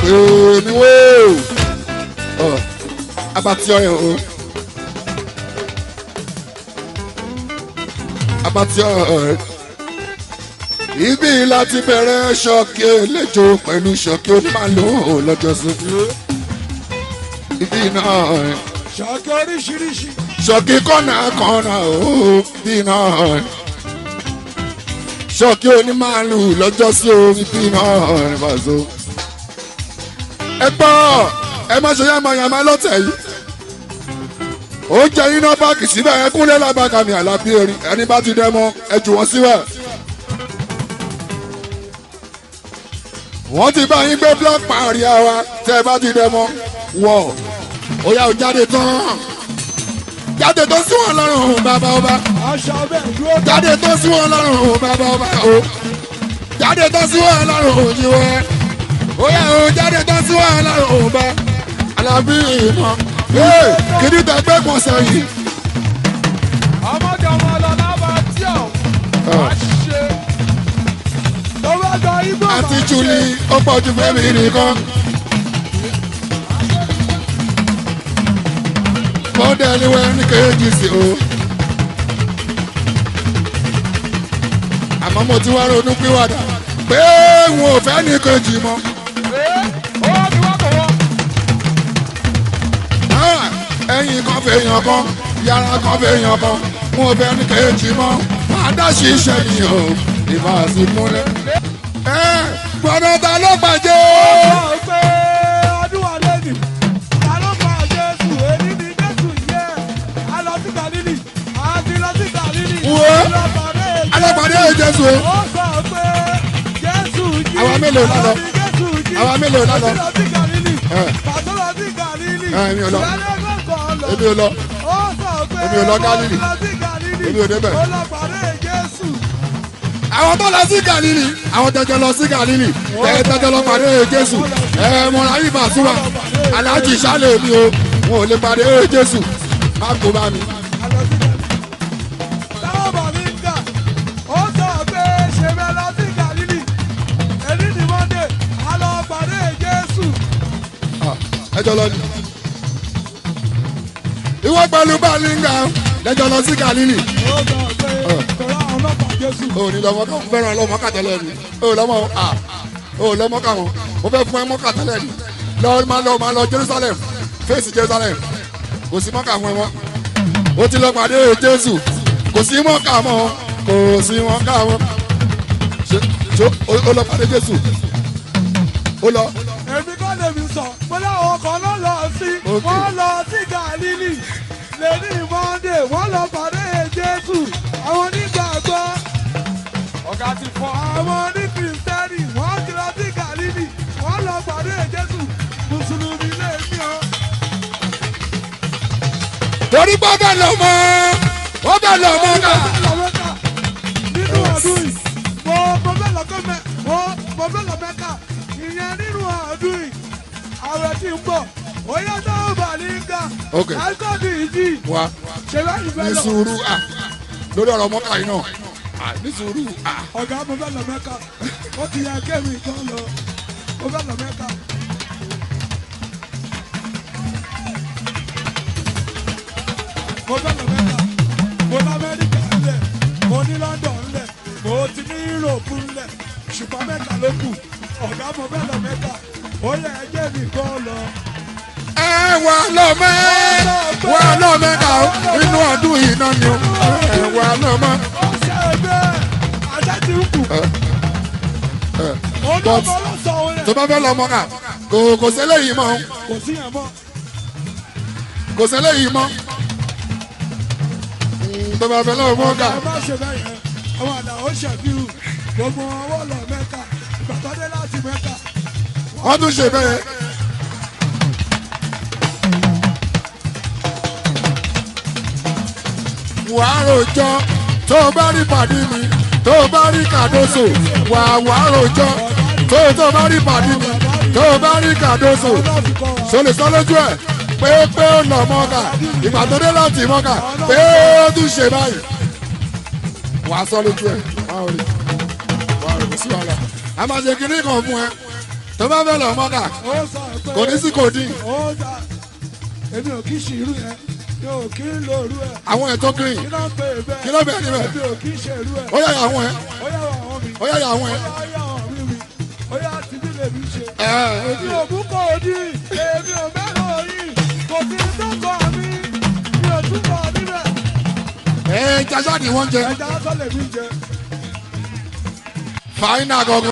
Èmi wò ó abatí ọyàn o, abatí ọyàn ibi láti bẹ̀rẹ̀ ṣọ́ọ̀kì eléjò pẹ̀lú ṣọ́ọ̀kì onímàlúù lọ́jọ́sí ibi náà. Ṣọ́ọ̀kì oríṣiríṣi. Ṣọ́ọ̀kì kọ́nà kọ́nà o, ibi náà. Ṣọ́ọ̀kì onímàlúù lọ́jọ́sí o, ibi náà bàzó. Ẹ gbọ́, ẹ má ṣe yàmàyàmá lọ́tẹ̀ yìí. Ó jẹ́ iná báàkì síbẹ̀, ẹ kúnlẹ̀ lábàkàmì àlàbí erin. Ẹni bá ti dẹ́ mọ́, ẹ jù wọ́n síbẹ̀. Wọ́n ti bá yín gbé black maria wa. Tẹ́ ẹ bá ti dẹ́ mọ́ wọ̀, ó yá, ó jáde tán, jáde tán sí wọn lọ́rùn, bàbá ọba. Aṣọ bẹ́ẹ̀ dúró. Jáde tán sí wọn lọ́rùn, bàbá ọba o. Jáde tán sí wọn lọ́rùn, jíwẹ́. Ó yá o, jáde tán sí wọn lọ́rùn, bá alábí ìmọ̀ kìdí tẹ gbé pọ̀ sẹ́yìn. Ọmọdé ọmọ lọ lábàá tí ọ̀ wá ṣe. Tó bá jọ igbó Àti Júlí ó pọ̀ ju fẹ́mi nìkan. Mọ́dẹ́lì wẹ́ ní kejì sí o. Àmọ́ mo ti wá ronú pìwàdà pé n ò fẹ́ ní kejì mọ́. Ó ti wá kọ̀ wọ́n. Ah, ẹ̀yin kan fèèyàn kan, yàrá kan fèèyàn kan, n ò fẹ́ ní kejì mọ́. Máa dá ṣiṣẹ́ mi o, ìbá sí múlẹ̀. Ẹ gbọ́dọ̀ ta ló gbàjẹ́? Ó pé ọdún wa lẹ́nu. Ta ló pa Jésù? Èyí ni Jésù yẹ. A lọ sí Gàlílì. A ti lọ sí Gàlílì. Wo. A lọ pàdé Alápàdé Jésù o. Ó sọ pé Jésù jí. Àwa mélòó la lọ? Àwa ni Jésù jí. Àwa mélòó la lọ? A ti lọ sí Gàlílì. Ẹ. Pàtó lọ sí Gàlílì. Ẹ, èmi ò lọ. Ìyálé kọ̀ọ̀kan lọ. Èmi ò lọ. Ó sọ pé Èmi ò lọ Gálílì. mo lọ sí Gàlílì. Èmi ò débẹ̀. Ó lọ pàdé Jésù. Àwọn tó lọ sí Gàlílì, àwọn tẹjọ lọ sí Gàlílì, ẹ tẹjọ lọ pàdé Jésù. Ẹ mọ̀ra yìí bá súnmọ́ aláàjì sálẹ̀ mi o, wọn ò lè pàdé Jésù, má kó bá mi. A lọ sí Gàlílì. Táwọn bàbí ń gà. Ó sọ pé ṣe bẹ́ẹ̀ lọ sí Gàlílì. Èyí ni Monday. A lọ pàdé Jésù. Ah, ẹjọ lọ ni. Ìwọ pẹ̀lú Bálinga lẹjọ lọ sí Gàlílì. Ó sọ pé tọ́lá àwọn ọlọ́pàá Jésù. O ní lọmọ káwọn fẹ́ràn lọmọ kàtẹ́lẹ̀ ni o lọmọ à o lọmọ káwọn mo fẹ́ fún ẹ mọ́ kàtẹ́lẹ̀ ni. Lọ máa lọ, máa lọ Jerusalem, fèsì Jerusalem. Kò sí mọ́kà fún ẹ mọ́. O ti lọ pàdé Jésù, kò sí mọ́kà mọ́, kò sí mọ́kà mọ́. Ṣe ṣe o lọ pàdé Jésù, o lọ. Èmi kọ́ lèmi sọ pé láwọn kan ló lọ sí. Ok. Wọ́n lọ sí Gàlílì lẹ́ni Monday, wọ́n lọ pàdé Jésù. Àwọn onígbàgbọ́, Ọ̀gá ti fọ́. àwọn oníkìrìsìtẹ́nì, wọ́n ti lọ sí Gàlílì, wọ́n lọ pàdé Jésù. Mùsùlùmí lèmi o. Torí pé ó bẹ̀ lọ mọ́, ó bẹ̀ lọ mọ́ ká. Mo fẹ́ lọ Mẹ́kà nínú ọdún yìí. Mo fẹ́ lọ kọ́ mẹ́ mo fẹ́ lọ Mẹ́kà ìyẹn nínú ọdún yìí. Àwẹ̀ tí ń bọ̀, ó yẹ tó bà ní ga. Ok. Àìsàn ìjì Wa ṣe báyìí fẹ́ ní lọ. sùúrù à lórí ọ̀rọ̀ mọ́kà yìí náà à, ní sùúrù à. Ọ̀gá, mo fẹ́ lọ Mẹ́kà. Ó ti yẹ kémi kan lọ. Mo fẹ́ lọ Mẹ́kà. Mo fẹ́ lọ Mẹ́kà. Mo ní Amẹ́ríkà ńlẹ̀. Mo ní London ńlẹ̀. Mo ti ní Europe ńlẹ̀. Ṣùgbọ́n Mẹ́kà ló kù. Ọ̀gá, mo fẹ́ lọ Mẹ́kà. Ó yẹ ẹjẹ́ mi kan lọ. Ẹ wà lọ́mọ, wà lọ́mọ ká o, inú ọdún yìí náà ni o, ẹ wà lọ́mọ. Ó ṣe é bẹ́ẹ̀. Àṣẹ ti ń kù. Òun náà But mọ ló sọ òun tó rẹ̀. bá fẹ́ lọ́mọ ká, kò ṣẹlẹ̀ yìí mọ́. Kò sí yẹn mọ́. Kò ṣẹlẹ̀ yìí mọ́. Tó bá fẹ́ lọ́mọ ká. Ẹ má ṣe bẹ́ẹ̀ yẹn. Àwọn àlàó ṣàfihàn gbogbo wọn wọ́n lọ Mẹ́ka. Ìgbà tó dé láti Mẹ́ka. Wọ́n tún ṣe bẹ́ẹ̀. Wàá rojọ́ tó o bá rí pàdé mi, tó o bá rí Kàdóso, wàá rojọ́ tó o bá rí pàdé mi, tó o bá rí Kàdóso. Ọlọ́run kọ́ wa. Ṣo lè sọ lójú ẹ̀ pé ó lọ mọ́kà, ìgbà tó dé láti mọ́kà pé ó tún ṣe báyìí? Wàá sọ lójú ẹ̀, wàá rí, wàá rí, kò sí wàhálà. A máa ṣe kinní kan fún ẹ. Tó bá fẹ́ lọ mọ́kà, Ó sọ pé kò ní sí codeine. Ó sọ èmi ò kí ṣe irú yẹn, mi ò kí ń lo irú ẹ̀. Àwọn ẹ̀ tó green. Kí ló ń pè é bẹ́ẹ̀? Kí ló bẹ̀rẹ̀ níbẹ̀? Èmi ò kí ṣe irú ẹ̀. Ó yà yà àwọn ẹ̀. Ó yà wà wọ́n mi. Ó yà yà àwọn ẹ̀. Ó yà wọ́n mi mi. Ó yà tí bí lèmi ṣe. Ẹ̀ Èmi ò mú kò ní, èmi ò mẹ́rọ yìí, kò sí tó kọ̀ mí, mi ò túbọ̀ níbẹ̀. Ẹ̀ jajá ni wọ́n jẹ. Ẹja lásán lèmi jẹ. Fàáyínà gangan.